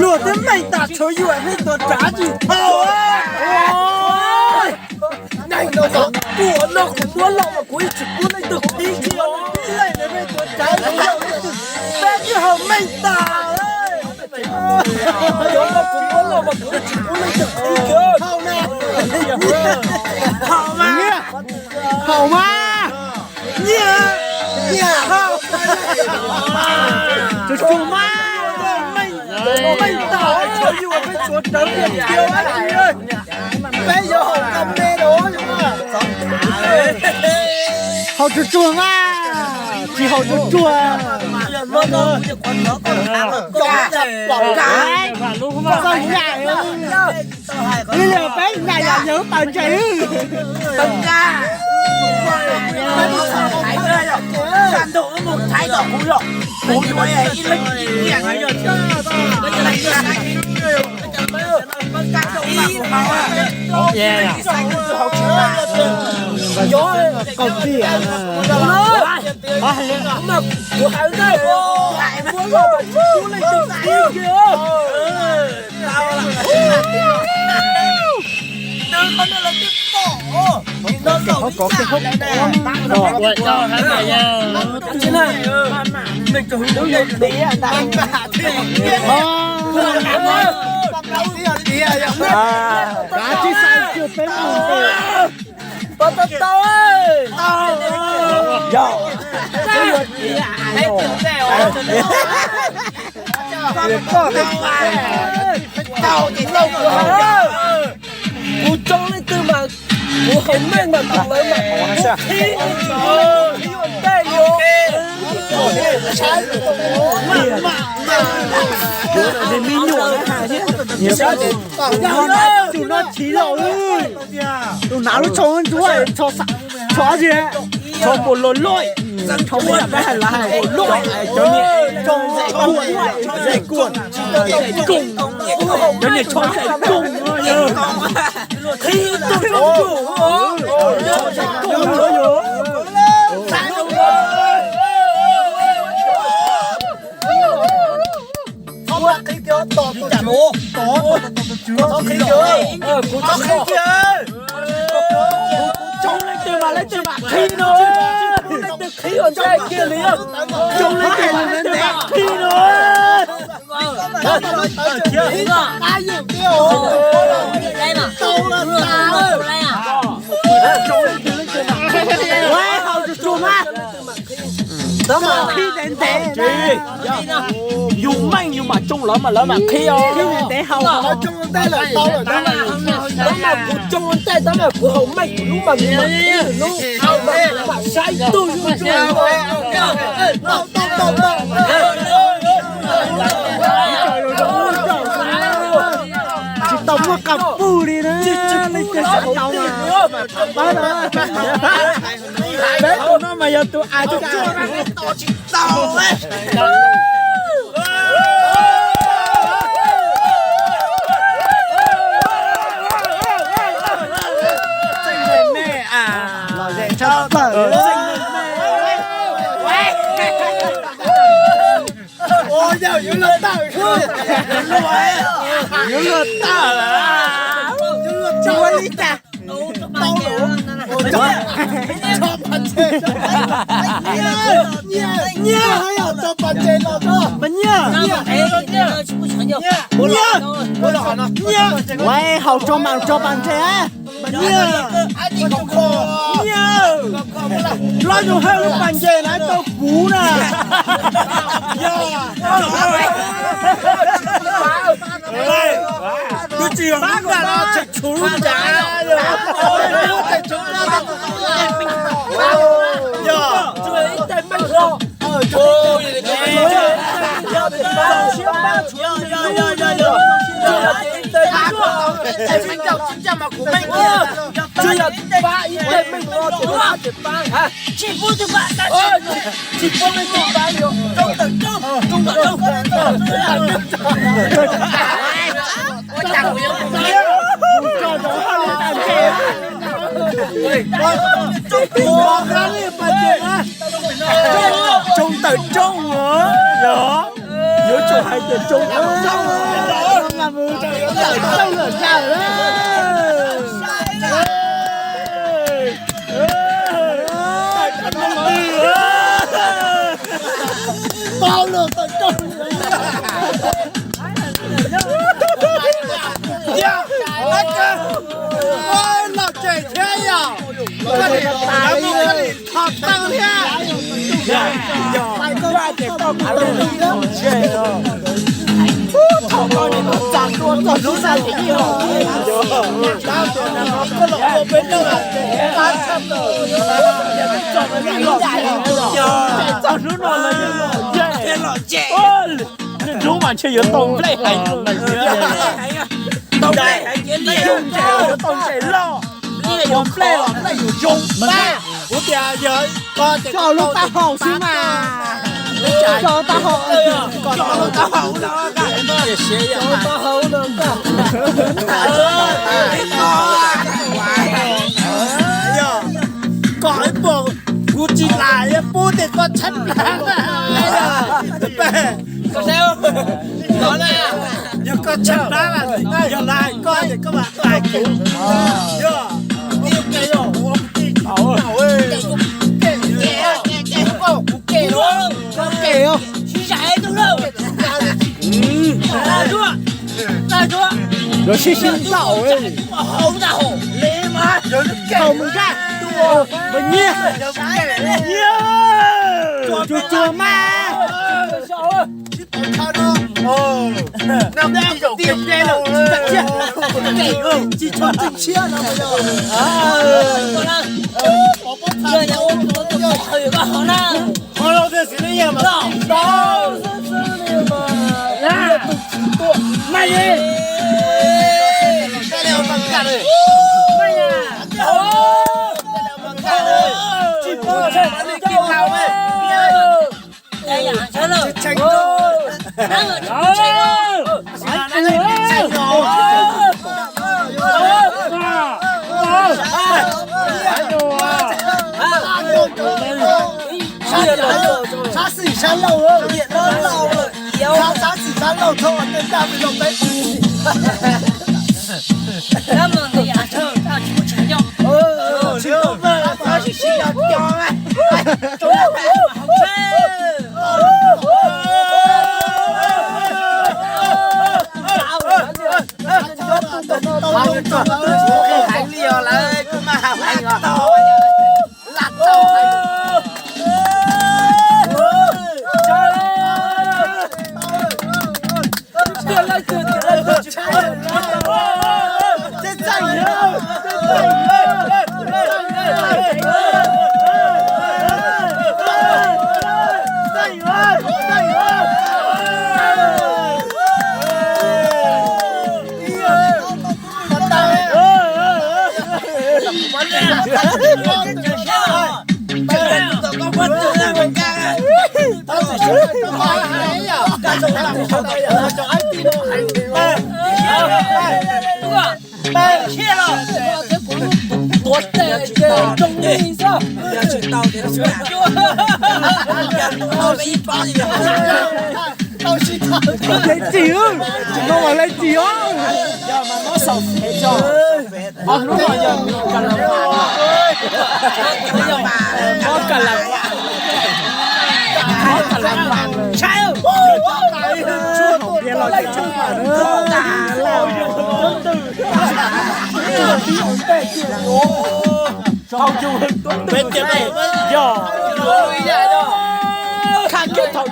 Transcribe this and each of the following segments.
Luag twb meej tas tshuav yus peb tuav rawv tsis tau. Neeg no mas kuv ua noj kuv muab los mas kuv yeej tsis pub leej twg qhib kiag li, peb tuav rawv peb twb haus meej tas. Cov no kuv muab los mas kuv yeej tsis pub leej twg qhib kiag. Haus mas, haus mas. Nyiaj, nyiaj, tsuag tsuag mas. Meej tas, tshuav yus peb tuav rawv tiag tiag. Peb yuav haus kab me los. Haus tsuag tsuag mas, tsis haus tsuag tsuag. Li peb na yam yawg pas ntses. Kuv hais ntawd, hais muab los mas tsis pub leej twg qhib kiag. Pab tau tau. Yog. Kuv tsoo leej twg mas kuv haus meej mas kuv lawv mas kuv qhib, qhib ua ntej li. Tus no chiv los, tus hnav lub tsho ntsuab, tsho dab tsi, tsho npua loj loj, tsho npua loj loj, cov niag tsho zais kuam, zais kuam, cov niag tsho zais kuam. Txhob qhib kiag, tos tus tswv, tos tus tswv, txhob qhib kiag. Kuv tsoo leej twg mas leej twg mam qhib no, leej twg qhib ua ntej kiag li, tsoo leej twg mas leej twg mam qhib no. Ua, haus tsuag tsuag mas. Lawv mas qhib ntev ntev. Yus meej yus mam tsoo lawv mas lawv mam qhib os. Qhib ntev ntev haus. Lawv mas kuv tsoo ua ntej, tab mas kuv haus meej kuv lub mas kuv mam qhib lub, mas kuv mam saib tug yus tsoo. Tsis tau muaj qab pug li na, leej twg xav tau mas pab na. Peb tus no mas yog tus a tsis tau. Lom zem tshaj plaws. Ua yog yuav luag tawm, yuav luag tawm lawm. Yuav luag tso li cas? Tso pas ntses, nyiaj, nyiaj, nyiaj, tso pas ntses los tso. Mas nyiaj, nyiaj, nyiaj, nyiaj, haus tso mas tso pas ntses. Mas nyiaj, nyiaj, los yus hawb lub pas ntses na tau puv na. Yog. Twb tsis yog lub nram no, tseem tshuav lub nram. Yog, tshuav ib tais meej hlo. Tsis yog pab ib teg meej no ces pab tsis pab. Tsis pub leej twg pab li. Tsoo tawm tsoo os, yog yuav tsum hais tias tsoo tawm tsoo. Los tseem thiab yom. Koj nim tho tawj thiab. Thaum koj nim txog tua txog hnub no ces yeej los. Koj los ua peb noj ces qab tshaj tawm. Txog hnub no los yeej los. Nws hnub mas ntshe yuav tau nplej heev. Tau nplej heev, yuav tau ntses loj. Ua nplej los nplej yuav zoo. Kuv tias yog koj coj lub taub hau xwb mas. Coj taub hau, coj lub taub hau no. Coj taub hau no. Yog kom ib puas, kuv tsis lam yog pub tias koj tshab plab. Yog koj tshab plab mas, yog lawv hais koj ces koj mam hais kuv. Yog, lawv sib sib ntaus. Haus mus nkag, mus nyiag, nyiag, tsuag tsuag mas. Tsis tshua txeeg tshiab no. Ho lauj, twb xws li yog mas tau xwb xwb li mas. Mas li. Tsis pom tshaj li kij laus. Sab xis sab laug, sab xis sab laug txhob ua tej ntaj zoo peb. Heev li os, lawv kuj mas heev os. Lam tau heev. Tuav tes ces zoo li xwb. Leej txim, tsis tau mas leej txim os. Ob hnub no yog ka la, mob ka la, mob ka la, mob ka la. Yog, khaj kiag thaum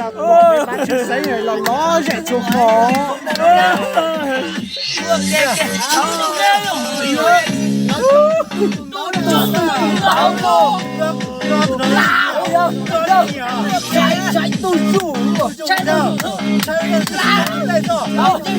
Pab tshwj xeeb los lom zem tshua hmo. Ib tug ntaus na. Ib tug ntaus kiag na. Saib leej twg yuav ntaus.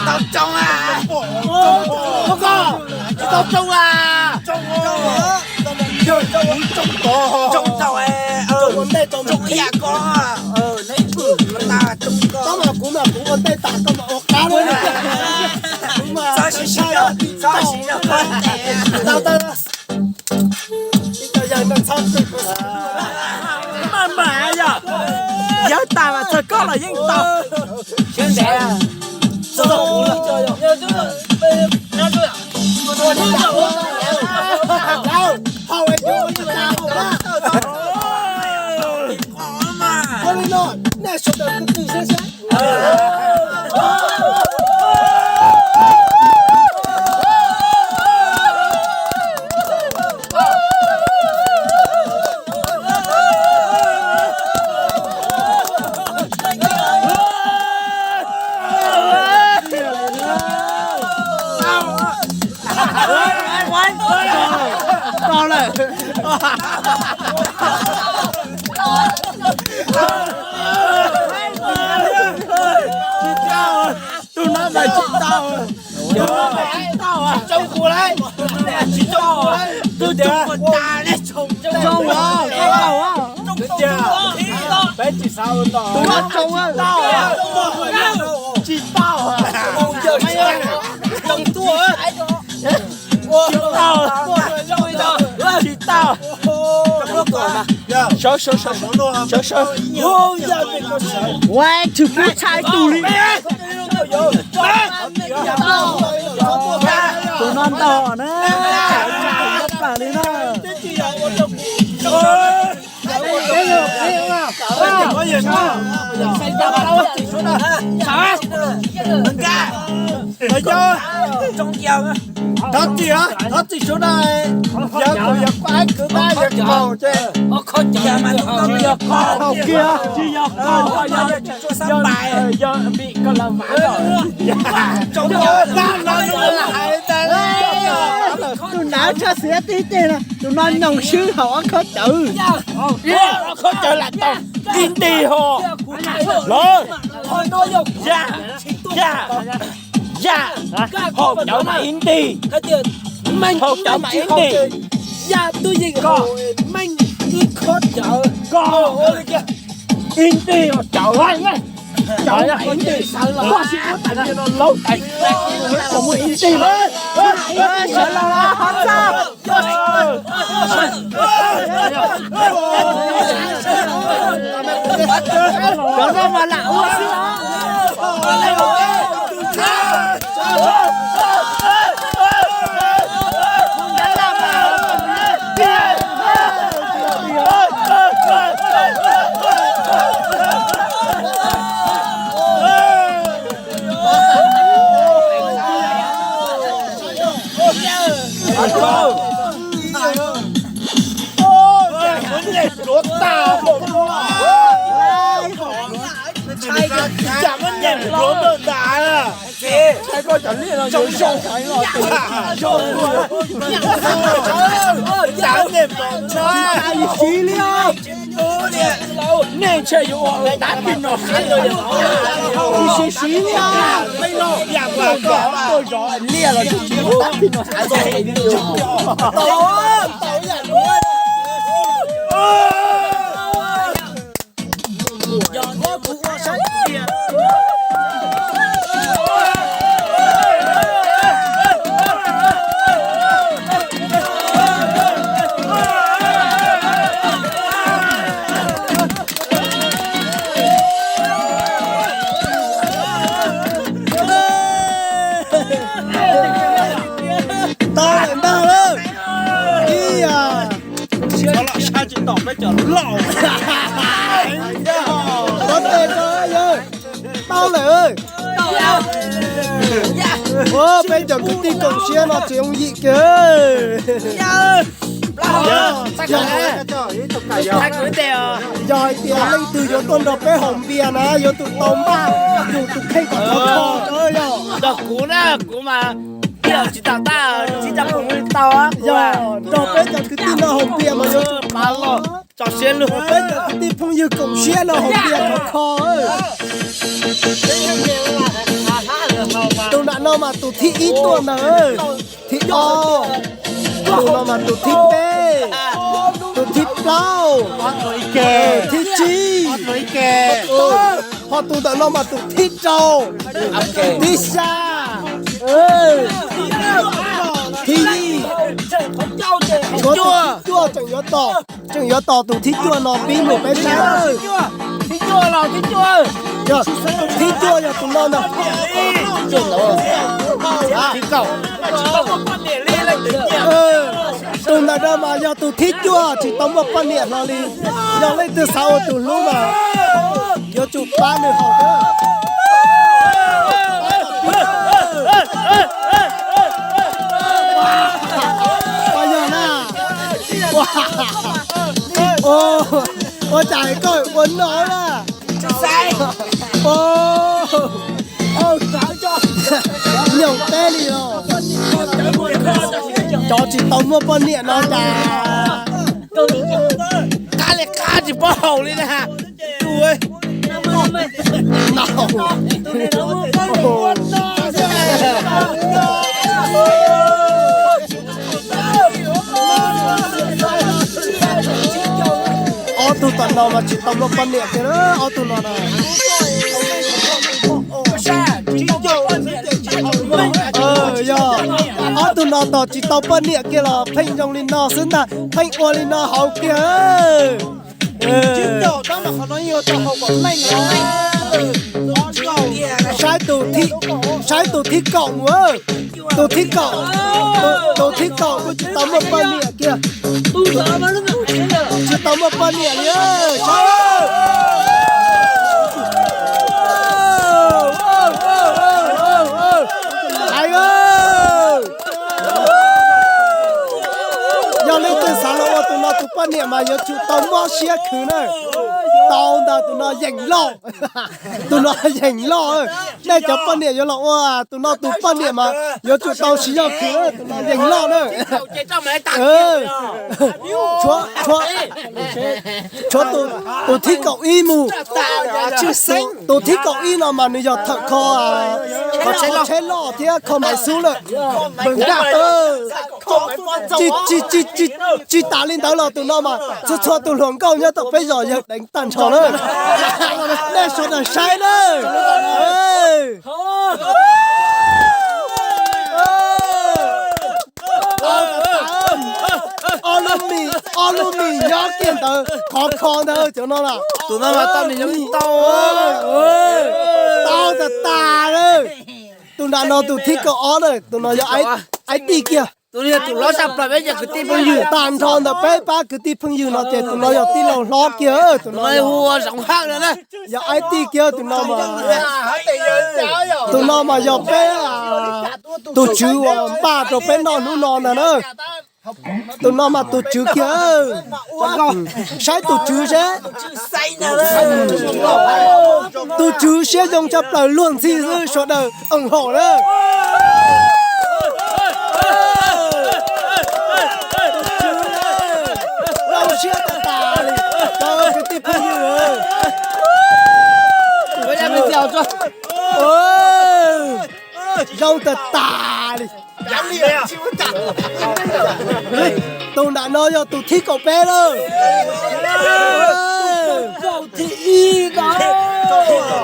Tau tsoo a. Tsis tau tsoo a. Tsoo tau, tsoo tau ib yam ko. Tau mas kuv mas kuv ua ntej tas koj mas ua qab. Txhob siv, txhob siv, tau tau. Mas mas yog, yawg tas mas txog koj los yeej tau. Tau lawm. Tus no mas tsis tau. Tus no mas tsis tau. Tsis tau kuv lawm. Tsis tau. Tus coob kuv tas li. Coob kuv tas. Peb tsis xav ua ntau. Tus no tsis tau. Tsis tau. Tsis tau. Tsis tau. Sawv, sawv, sawv, sawv, sawv. Ua tshwm pub tshaj ib tug li. Tus no ntau na. Plam li na. Thov txim, thov txim suav na, yog kuv yog kuv ib kwv tab yog kaum ces. Kaum kiag, tsis yog kaum, yog, yog, yog vim koj lam vav lawm. Tus nav tshaj xiav tib teg no, tus no nyoos swb haus ob khob cawv. Ob khob cawv lam tau ib nti ho. Lawm. Ya, ya. Ya, haus cawv mas ib nti. Haus cawv mas ib nti. Koj, koj, ib nti cawv, cawv mas ib nti. Koj sim muab tais no laub tais, koj muaj ib nti mas. Sawv los ho txaj. Cov no mas lam ua xwb. Tsam muab nyem pluav npawg tas. Tsam nyem pluav npawg tas. Nej ntshe yuav ua dab phim nyuj siab, siab siab li, liaj los tsis tsis ua dab phim nyuj siab. Tau lawm ntag lauj. Ib yam, xyov los sab tsis tom peb cov loj. Tau lawm. Ua peb cov kwv tij koom siab no tsis yooj yim kiag. Yog hais tias leej twg yuav tuaj nrog peb haus npias na yuav tsum tau npaj yus tus kheej kom khov kho. Nrog kuv na, kuv mas tsis tas tab tsis tas kuv tau. Yog nrog peb cov kwv tij no haus npias mas yuav tsum tso siab lug, peb cov kwv tij phooj ywg koom siab no haus npias khov kho. Tus nram no mas tus thib ib tuaj ntag. Thib ob, tus no mas tus thib peb, tus thib plaub, thib tsib, ho tus ntawm no mas tus thib rau, thib xya, thib ib, cuaj tseem yuav tos, tseem yuav tos tus thib cuaj no pib mus peb saib. Thib cuaj yog tus no ntag. Tus ntawm no mas yog tus thib cuaj tsis tau muaj poj niam hlo li. Yog leej twg xav ua tus hlub mas yuav tsum pab nws haus. Ua yog na. Ua cas koj ua no na? Nyob teb li os. Cov tsis tau muaj poj niam no cas qab li qab tsis paub haus li na. Ob tug tom no mas tsis tau muaj poj niam kiag, ob tug no na. Yog ob tug no tos tsis tau poj niam kiag los pheej zoo li no xwb ntag, pheej ua li no haus kiag. Saib tus thib, saib tus thib kaum mus, tus thib kaum, tus thib kaum kuj tsis tau muaj poj niam kiag, tsis tau muaj poj niam li. Hais, yog leej twg xav los ua tus no tus poj niam mas yuav tsum tau mob siab khwv na. Tau ntag, tus no yeem loj, tus no yeem loj. Nej cov poj niam yuav los ua tus no tus poj niam mas yuav tsum tau siv zog khwv, tus no yeem loj na. Tshuav tus thib kaum ib mus, tus thib kaum ib no mas nws yog thawm kho, kho tsheb loj thiab kho maiv xub lawm. Tsis tas li ntawd los tus no mas txhua txhua tus hluas nkauj nyob tom peb zos yawg deev tag nrho na. Nej sawv daws saib na. Ob lub mis, ob lub mis nyob kiag ntawd khov kho ntawd cov no na. Tus no mas tau mis tau, tau tas tas na. Tus nram no tus thib kaum ob na, tus no yog aib tij kiag. Tus no yog tus hlob tshaj plaws peb cov kwv tij phooj ywg. Tag nrho ntawm peb pab kwv tij phooj ywg no ces tus no yog tij laug hlob kiag, tus no hu ua Zoov Hawj no na. Yog aib tij kiag tus no mas, tus no mas yog peb tus tswv uas npaj rau peb noj hnub no ntag na. Tus no mas tus tswv kiag. Saib tus tswv seb. Tus tswv siab zoo tshaj plaws luag ntxhi xwb sawv daws ủng hộ na. Zoo siab tas tas li, cov kwv tij phooj Zoo tas tas li. Tus nram no yog tus thib kaum peb lawm.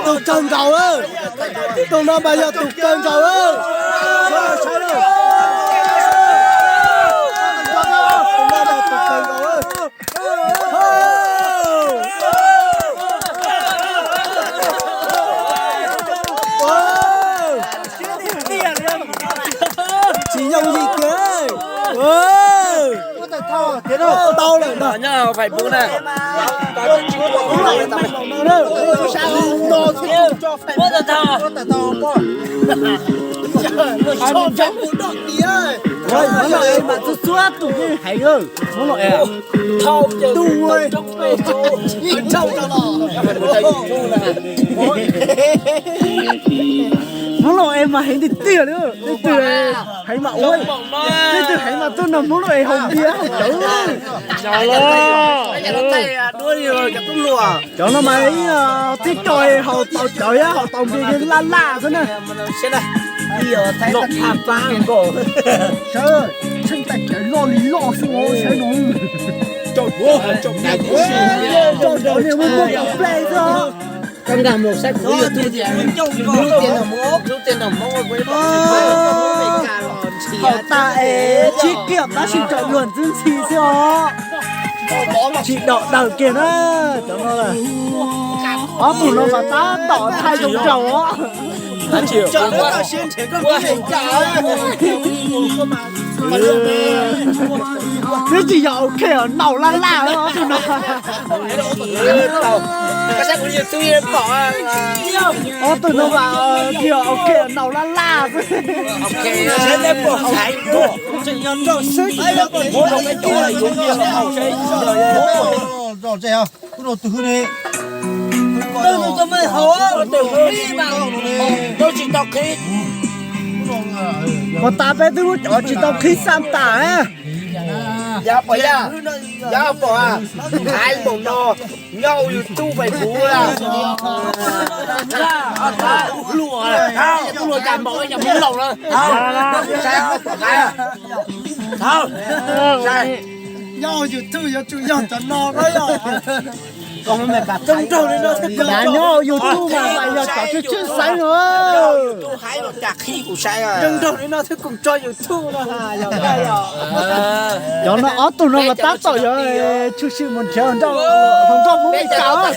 Tus kawg nkaus lawm. Tus no mas yog tus kawg nkaus lawm. Tsis yooj yim tiag. Tau lawm ntag. Nyob hauv Facebook na. Hmoob Lauj es mas txhua txhua tus yeej heev, Hmoob Lauj es. Hmoob Lauj es mas heev tiag tiag li, leej twg heev mas ua, leej twg heev mas tuaj nrog Hmoob Lauj es haus npias haus cawv. Cov no mas ib tib co haus tau cawv thiab haus tau npias laj laj xwb na. Sawv, tsheej tais cawv loj li loj xwb os, saib no. Cov niag muaj muaj cov plej xwb os. Haus tas es tsib kiag tab sis cov luag ntxwb ntxhi xwb os. Tsis dom dawm kiag na, cov no. Ob tug no mas tab tom thaij zoo nraug os. Twb tsis yog ok os, naus laj laj os ob tug no. Ob tug no mas tsis yog ok os, naus laj laj xwb. Ua tas peb twb muab cov tsis tau qhib xaj tas. Yav pom, yav pom, hais npaum no nyob hauv YouTube Facebook lawm. Tub hluas, tub hluas cas npaum yog Hmoob Lauj na. Nyob hauv YouTube yuav tsum yog cov no na yog. Nyob hauv YouTube mas yog cov tswj tswj xeeb os. Zoo nraug li no thiab koom tso YouTube no. Cov no ob tug no mas tab tom yuav tshwm sim mus nrhiav hluas nraug Hmoob Meskas.